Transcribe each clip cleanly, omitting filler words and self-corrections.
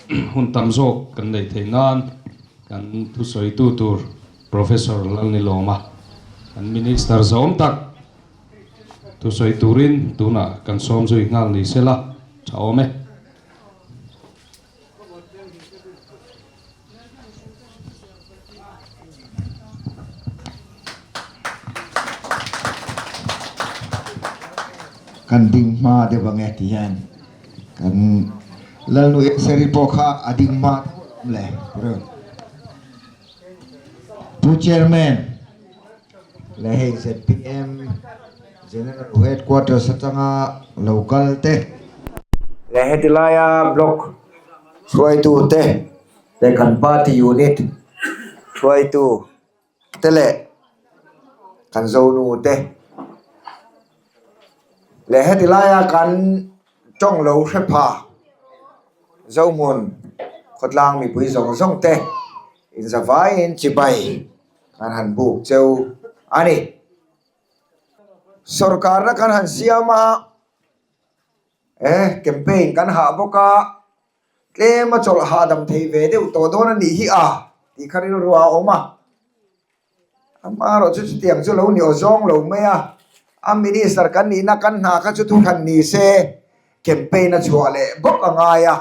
Hun tam zawk kan neih theih nan kan thusawitu tur Professor Lalnilawma kan Minister zawm tak thusawi turin tunah kan sawm zui nghal ni sela tha awm e. Kan ding hma deuh ang e ti hian kan Lalnu Eseri pawh kha a ding hma tho alawm le tirh. Pu Chairman leh hei zpm General Headquarters atanga lo kal te leh heti laia block hruaitu te leh kan party unit hruaitu te leh kan zonu te leh heti laia kan tawng lo hre pha Zohmun khawtlang mipui zawng zawng te inzavaiin chibai kan han buk cheu a ni. Sorkarna kan han siam a, eh campaign kan hah bawk a, tlem a chawlh hahdam thei ve deuh tawh dawn a nih hi a tih kha rilru a awm a. Amaherawhchu chutiang chu lo ni aw zawng lo mai a, a minister kan nihna kan hna kha chu thuhran ni se campaign a chhuah leh bawk a ngai a,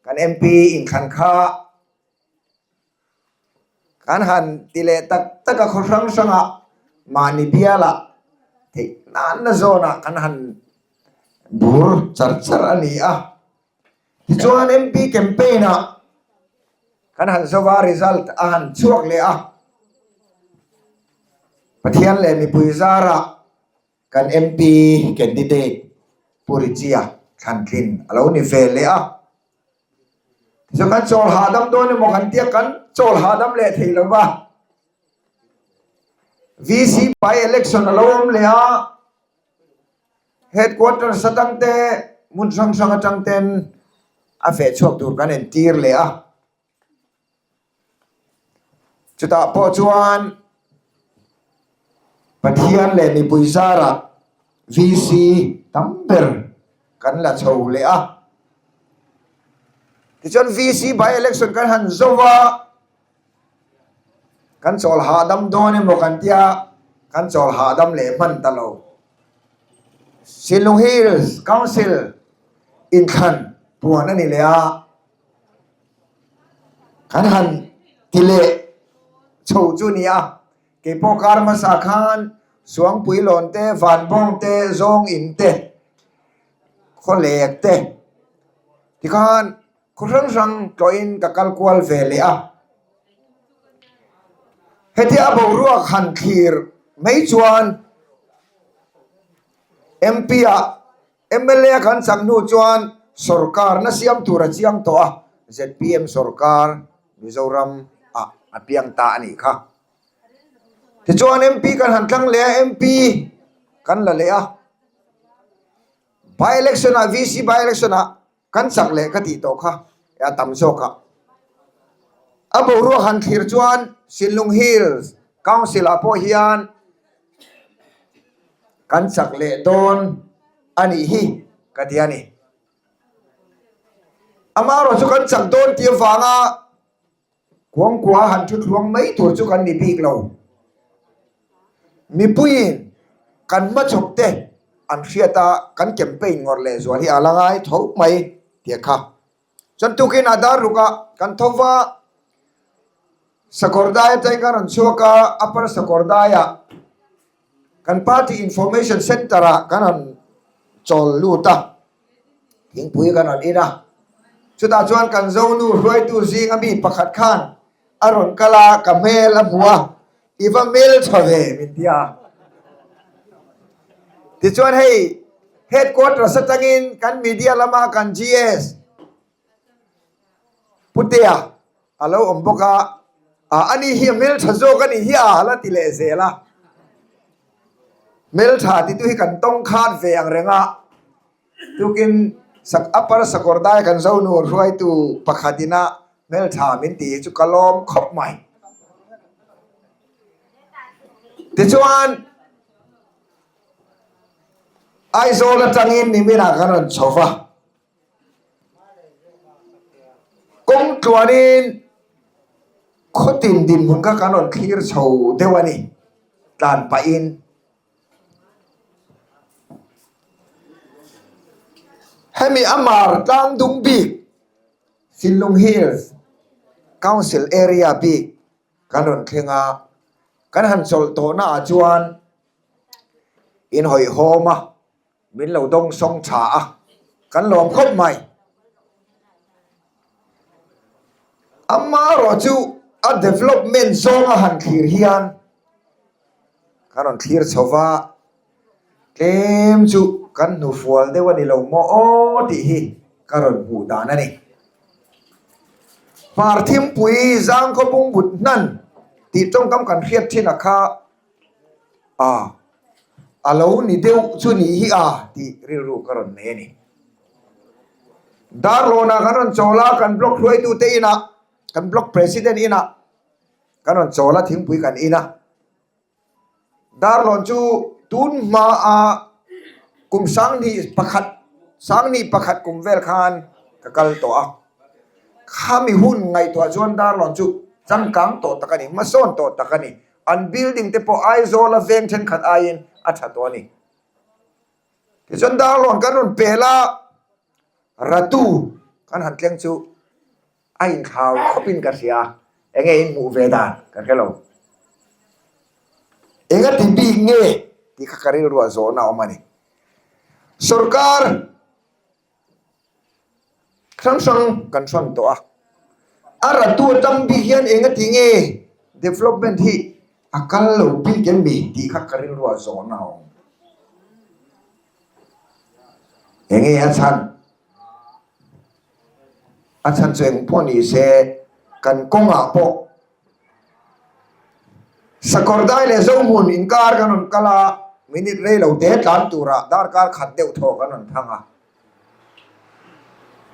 kan MP inthlan kha Kan han ti leh tak tak a khaw hrang hrangah mahni bialah theih nanna zawnah kan han bur char char a ni a. Tichuan MP campaign ah kan han zova result a han chhuak leh a. Pathian leh mipui zarah kan MP candidate Pu Richie-a thlantlin a lo ni ve leh a. Tichuan kan chawl hahdam dawn emaw kan tia kan chawl hahdam leh thei lo va. VC by election a lo awm leh a, headquarters atang te hmun hrang hrang atang ten a feh chhuak tur kan entir leh a. Chutah pawh chuan Pathian leh mipui zarah VC tam ber kan la chho leh a. Tichuan VC by election kan han zo va, kan chawl hahdam dawn emaw kan tia, kan chawl hahdam leh hman ta lo. Shillong Hills Council inthlan puan a ni leh a. Kan han ti leh chho chu ni a, keipawh kar hmasa khan Suangpui lawn te, Vanbawng te, Zawng in te, Khawlek te tikhan khaw hrang hrang tlawhin ka kal kual ve leh a. Hetia a boruak han thlir mai chuan MP ah Mla kan chak hnu chuan sorkar na siam tur a chiang tawh a, zpm sorkar Mizoram ah a piang ta a nih kha. Tichuan MP kan han tlang leh a, MP kan la leh a, by election ah VC by election ah kan chak leh ka tih tawh kha a tam zawk a. A boruak han thlir chuan Sinlung Hills Council ah pawh hian Kan chak leh dawn a nih hi ka ti a ni. Amaherawh chu kan chak dawn tih avanga kuangkua han thu thluang mai tur chu kan ni bik lo. Mipuiin kan hmachhawp te an hriat a, kan campaign ngawrh leh zual hi a la ngai tho mai tih kha. Chuan tukin a dar ruk a, kan tho va, Sakawrdai atangin kan rawn chhuak a, Upper Sakawrdaiah kan Party Information Centre ah kan rawn chawl lut a, thingpui kan rawn in a. Chutah chuan kan Zonu hruaitu zinga mi pakhat khan a rawn kal a, ka hmel a hmu a, I va hmel tha ve min ti a. Tichuan hei Headquarters atangin kan media lama kan GS Putea a lo awm bawk a, ah ani hi a hmeltha zawk a ni hi a la ti leh zel a. Hmeltha titu hi kan tawng khat ve ang reng a, tukin sak upper sakawr dai kan zonu hruaitu pakhat ina hmeltha min tih hi chu ka lawm khawp mai. Tichuan Aizawl atangin niminah kan rawn chho va. tluanin khawtin dinhmun kha kan rawn thlir chho deuh a ni, tlan pahin. Hemi a mar tlang dung bik Sinlung Hills Council area bik kan rawn thleng a, kan han chawlh tawhna ah chuan in hawihhawm a. Min lo dawng sawng tha a, kan lawm khawp mai. Amaherawh chu a development zawnga han thlir hian kan rawn thlir chho va, tlem chu kan hnufual deuh a ni lo maw aw tih hi ka rawn hmuh dan a ni. Hmarthimpui zangkhaw bungbut hnan tih tawngkam kan hriat thin a kha. A, a lo ni deuh chu ni hi a tih rilru ka rawn nei a ni. Darlawnah kan rawn chawl a, kan block hruaitute inah, kan block president inah kan rawn chawl a, thingpui kan in a. Darlawn chu tun hmaa kum sanghnih pakhat, sanghnih pakhat kum vel khan ka kal tawh a. Khami hun ngaihtuah chuan Darlawn chu changkang tawh tak a ni, hmasawn tawh tak a ni. An building te pawh Aizawl a veng thenkhat aiin a tha tawh a ni. Tichuan Darlawn kan rawn pel a, Ratu kan han tleng chu a inthlau khawpin ka hria, enge in hmuh ve dan ka hre lo. Enga ti bik nge tih kha ka rilruah zawhna a awm a ni. Sorkar. Hrang hrang kan hrawn tawh a, a ratu atang bik hian eng a ti nge development hi a kal lo bik em mi tih kha ka rilruah zawhna a awm. Eng nge a chhan? A chhan chu eng pawh ni se kan kawngah pawh Sakawrdai leh Zohmun inkar kan rawn kal a, minute rei lo te tlan turah darkar khat deuh thaw kan rawn thang a.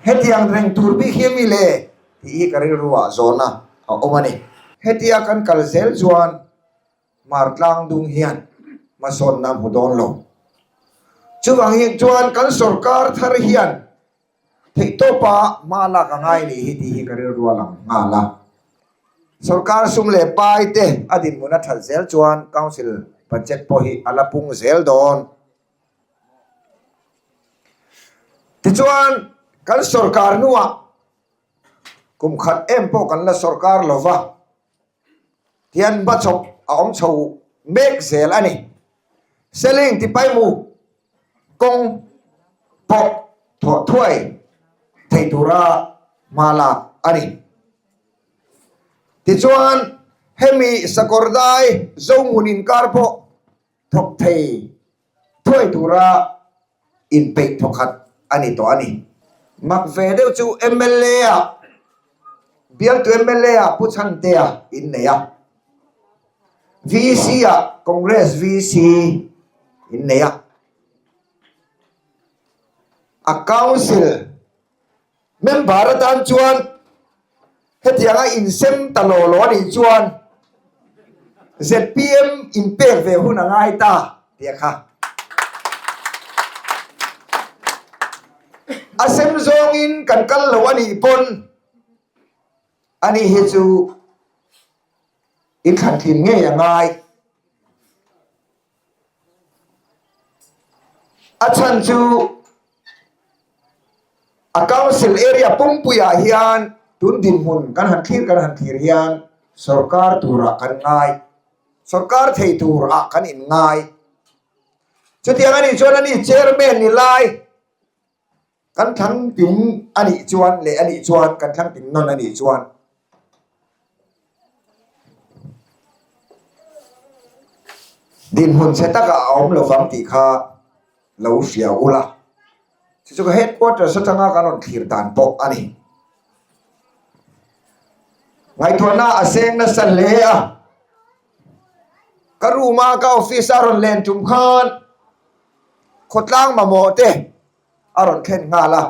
Hetiang reng tur bik hi a mi le? tih hi ka rilruah zawhna a awm a ni. Hetia kan kal zel chuan Hmartlang dung hian hmasawnna a hmu dawn lo. Chuvang hi chuan kan sorkar thar hian Theihtawpa hma lak a ngai nih hi tih hi ka rilru a lang nghal a. Sorkar sum leh pai te a dinhmun a that zel chuan Council budget pawh hi a la pung zel dawn. Tichuan kan sorkar hnuah kum khat em pawh kan la sorkar lo va. Hian hmachhawp a awm chho mek zel a ni. Selling tipaimu kawng pawh thawh thuai thei tura hma lak a ni. Tichuan hemi Sakawrdai Zohmun inkar pawh thawk thei thuai tura inpeih thawkhat a ni tawh a ni. Mak ve deuh chu mla ah bialtu mla ah Pu Chhantea innei a, VC ah Congress VC innei a, a council Member atan chuan hetianga insem ta law law a nih chuan zpm inpek ve hun a ngai ta tih a kha. A sem zawngin kan kal lo a nih pawn ani hi chu inthlantlin ngei a ngai. A chhan chu a council area pumpuiah hian tun dinhmun kan han thlir kan han thlir hian sorkar turah kan ngai, sorkar thei turah kan inngai. Chutiang a nih chuan ani chairman ni lai Kan thlang ting a nih chuan leh a nih chuan kan thlang ting nawn a nih chuan dinhmun chhe takah a awm lovang tih kha lo hria ula. Chu chu ka headquarters atanga kan rawn thlir dan pawh a ni. Ngaihtuahna a seng nasa hle a. Ka room a ka office a rawn len tum khan khawtlang mamawh te a rawn thlen nghal a.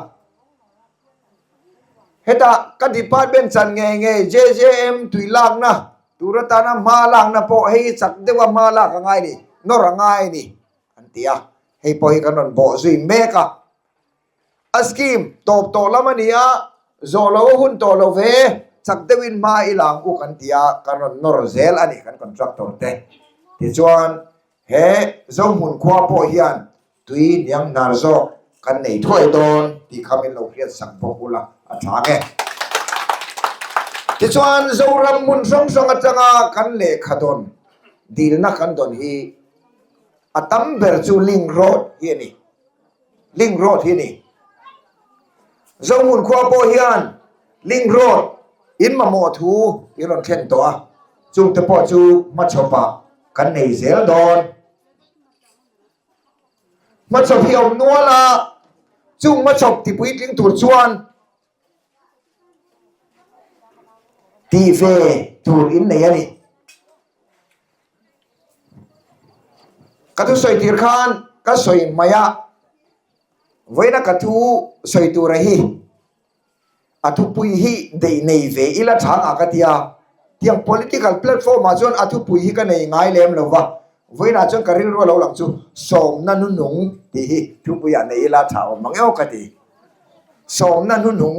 Hetah ka department chan ngei ngei JJM tui lakna tur atana hma lakna pawh hei hi chak deuha hma lak a ngai ni, nawr a ngai ni an ti a. Hei pawh hi kan rawn bawh zui mek a. A scheme tawp tawh lam a ni a. Zawh lo a hun tawh lo ve, chak deuhin hma i lang u kan ti a, kan rawn nawr zel a ni kan contractor te. Tichuan, he Zohmun khua pawh hian tui hniang hnar zawk kan nei thuai dawn tih kha min lo hriat sak bawk ula a tha ang e. Tichuan, Zoram hmun hrang hrang atanga kan lehkha dawn, dilna kan dawn hi a tam ber chu link road hi a ni. Link road hi a ni. Zohmun khua pawh hian link road in mamawh thu in rawn thlen tawh a, chungte pawh chu hmachhawpah kan nei zel dawn. Hmachhawp hi a awm nual a, chung hmachhawp tipuitling tur chuan tih ve tur in nei a ni. Ka thusawi tir khan ka sawi hmaih a, vawiina ka thu sawi tura hi a thupui hi deih nei ve ila tha ngah ka ti a, tiang political platform ah chuan a thupui hi ka nei ngai lem lo va, vawiinah chuan ka rilru a lo lang chu sawmna hnunung tih hi thupui ah nei ila tha awm ang emaw ka ti. Sawmna hnunung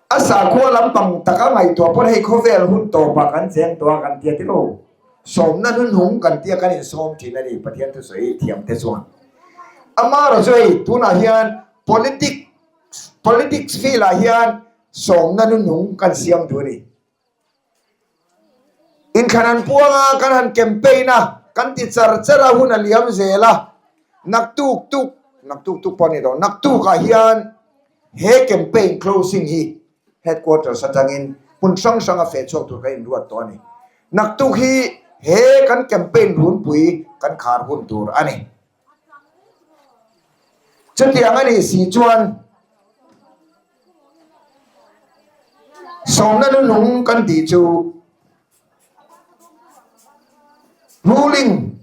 A sakhua lampang taka ngaihtuah pawn hei khawvel hun tawpah kan cheng tawh a kan tia tilo. Sawmna hnuhnung kan tia kan insawm thin a ni Pathian thusawi thiam te chuan. Amaherawh chu hei tunah hian politics politics field ah hian sawmna hnuhnung kan siam duh a ni. Inthlan an puang a, kan han campaign a, kan ti char char a, hun a liam zel a, naktuk tuk, naktuk tuk pawh a ni lo, naktuk ah hian he campaign closing hi headquarters atangin hmun hrang hrang a feh chhuak tur kan inruat tawh a ni. Naktuk hi he kan campaign runpui kan khar hun tur a ni. Chutiang a nih si chuan sawmna nunung kan tih chu ruling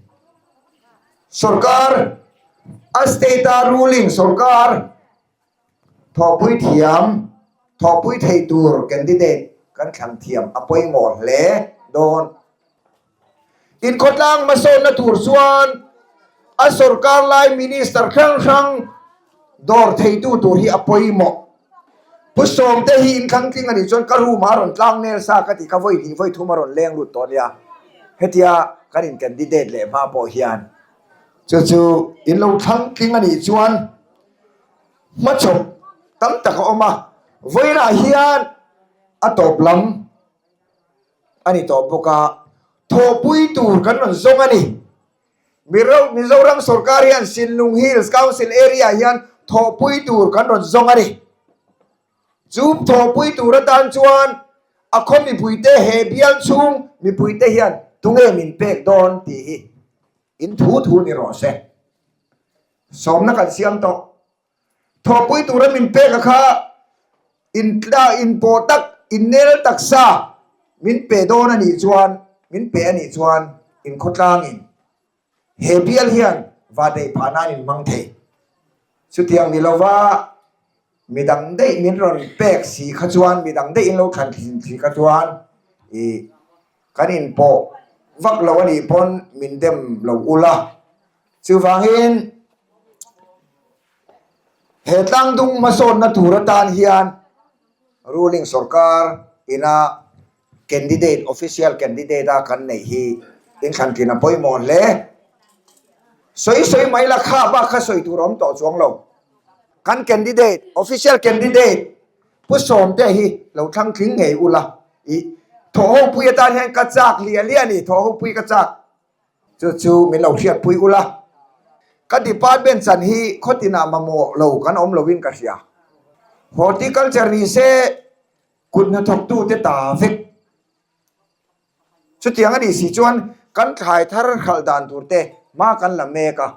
sorkar a state a ruling sorkar thawhpui thiam thawhpui thei tur candidate kan thlan thiam a pawimawh hle dawn. Inkhawtlang hmasawnna tur chuan a sorkar lai minister hrang hrang dawr theitu tur hi a pawimawh. Pu Sawmte hi inthlang tling a nih chuan ka room ah a rawn tlang nel sa ka ti kha vawi hnih vawi thum a rawn leng lut tawh a nia. Hetia kan in candidate leh hma pawh hian chu chu in lo thlang tling a nih chuan hmachhawp tam tak a awm a, vawiinah hian a tawp lam a ni tawh bawk a, thawhpui tur kan rawn zawng a ni. Mizoram sorkar hian Sinlung Hills Council area hian thawhpui tur kan rawn zawng a ni. Chu thawhpui tur atan chuan a khaw mipuite he bial chhung mipuite hian tunge min pek dawn tih hi in thu thu ni rawh se. Sawmna kan siam tawh. Thawhpui tura min pek a kha intla inpawh tak innel taksa min pe dawn a nih chuan min pe a nih chuan inkhawtlangin he bial hian vadeih phah nan in hmang thei. Chutiang ni lova midang daih min rawn pek si kha chuan midang daih in lo thlan thin si kha chuan ih kan inpawh vak lo a nih pawn min dem lo ula. Chuvangin, he tlangdung hmasawnna tur atan hian ruling sorkar ina candidate, official candidate a kan neih hi inthlantlin a pawimawh hle. Sawi sawi mai la kha bak kha sawi tur a awm tawh chuang lo. Kan candidate, official candidate Pu Sawmte hi lo thlang tling ngei ula. Ih, thawhhopui atan hian ka chak hliah hliah a ni, thawhhopui ka chak. Chu chu min lo hriatpui ula, ka department chan hi khawtinah mamawh lo kan awm loin ka hria. Horticulture ni se kut hnathawktute ta vek. Chutiang a nih si chuan kan thlai thar hralh dan tur te hma kan la mek a.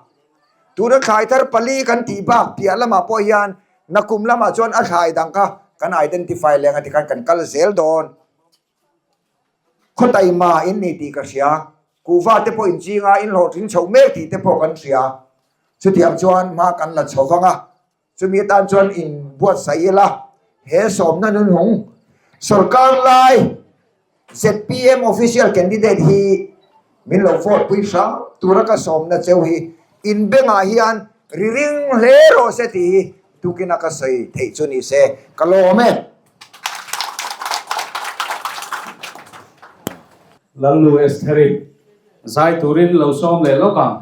Tuna thlai thar pali kan tih bak piah lamah pawh hian nakum lamah chuan a thlai dang kha kan identify leng a tikhan kan kal zel dawn. Khawtaima in ni tih ka hria, kuhva te pawh inching a, in hlawhtling chhoh mek tih te pawh kan hria. Chutiang chuan hma kan la chho vang a, chumi atan chuan in buatsaih ila, he sawmna nunhung sorkar lai zpm official candidate hi min lo vote pui hram tura ka sawmna cheu hi. In bengah hian ri ring hle rawh se tih hi tukina ka sawi theih chu ni se ka lawm e. Lalnu Estheri zai turin lo sawm leh lawk ang.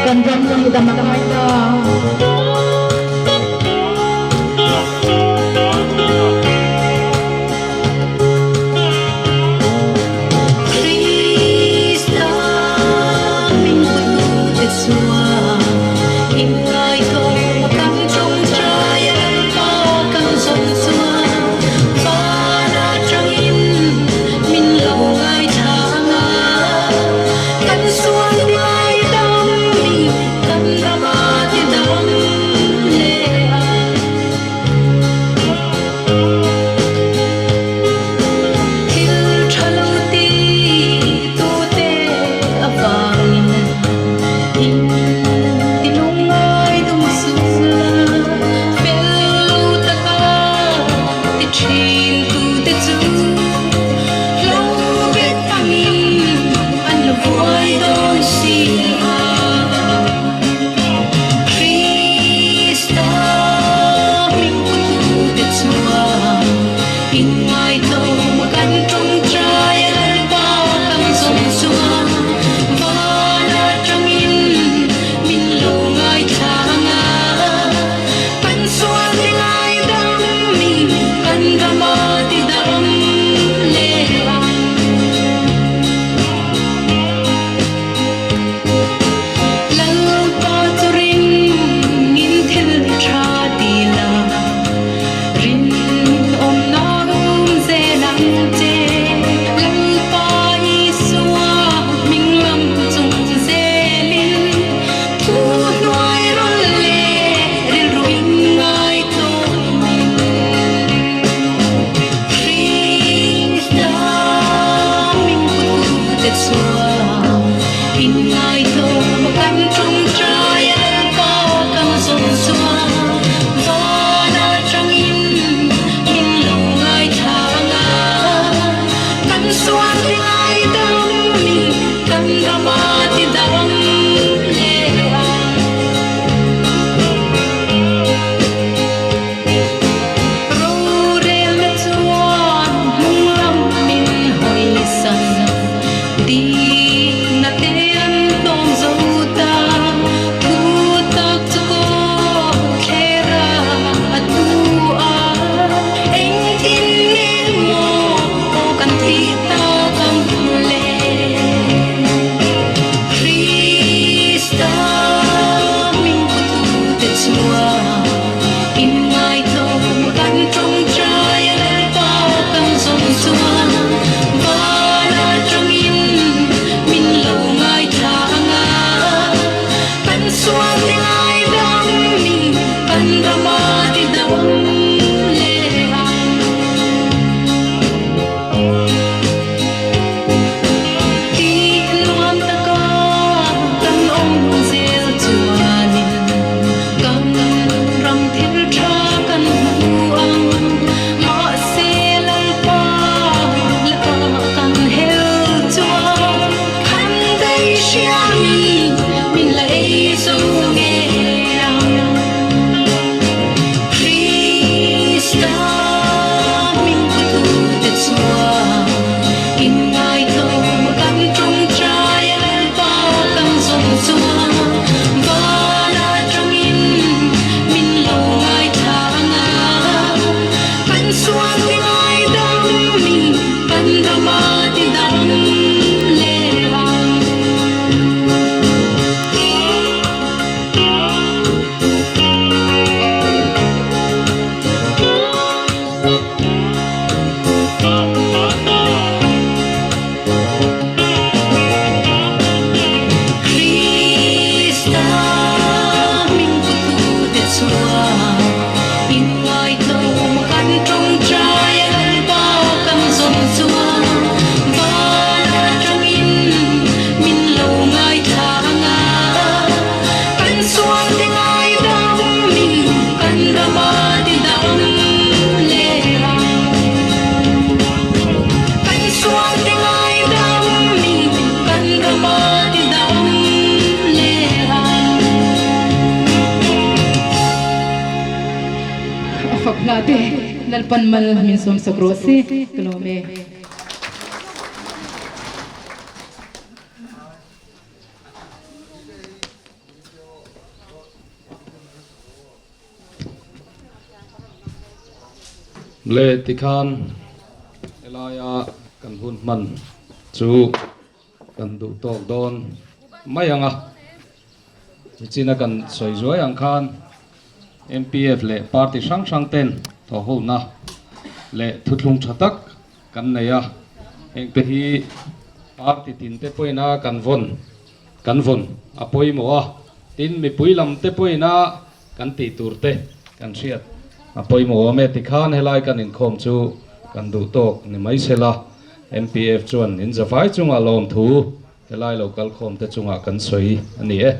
Kan ram hi dam a ngai ta. Krista min puitute chuan inngaihtlawm kan tawngtai a Lalpa kan zawm chuan van atangin min lo ngaithla ang a, kan sual ngaihdam in kan hla te Lalpan mal min sawm sak rawh se ka lawm e. Le tikhan helaia kan hun hman chu kan duh tawk dawn mai ang a. Nichina kan sawi zuai ang khan MPF leh party hrang hrang ten thawhhona leh thuthlung tha tak kan nei a. Hengte hi party tin te pawhin a kan vawn kan vawn a pawimawh a, tin mipui lam te pawhin a kan tih tur te kan hriat a pawimawh awm e. Tikhan helai kan inkhawm chu kan duh tawk ni mai sela, MPF chuan in zavai chungah lawmthu helai lo kalkhawm te chungah kan sawi a ni e.